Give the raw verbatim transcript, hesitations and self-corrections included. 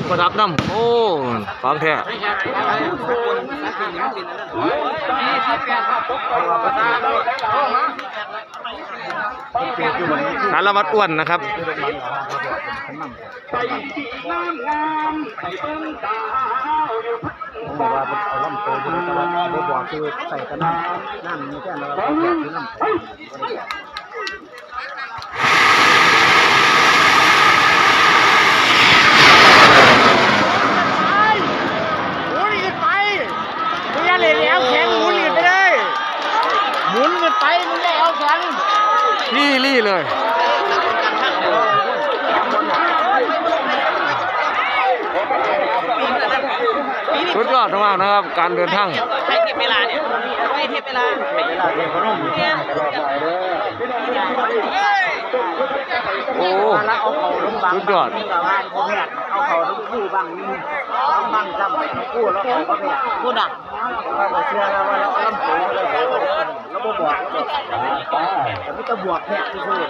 ประดับน้ำ โอ้ ของแท้ สารวัตรอ้วนนะครับ ผมบอกว่าเอาลำโตอยู่แต่ว่าบ่บอกคือใส่กันนั่นนั่นมีแค่นั้นครับ หมุนขึ้นไป มึงอย่าเล่นแอวแข็ง หมุนขึ้นไปเลย หมุนขึ้นไป มึงอย่าแอวแข็ง นี่ลี่เลย สุดยอดมากนะครับ การเดินทาง ใครเทพเวลาเนี่ย ใครเทพเวลา โอ้ สุดยอด เอาเขาทั้งคู่บ้างนี่ เอาบ้างซ้ำคู่แล้วเขาก็ไม่พูดอ่ะ เราก็เชื่อแล้วว่าเราลำโพงเราเราบ่บอก แต่ไม่ต้องบวกแค่ที่พูด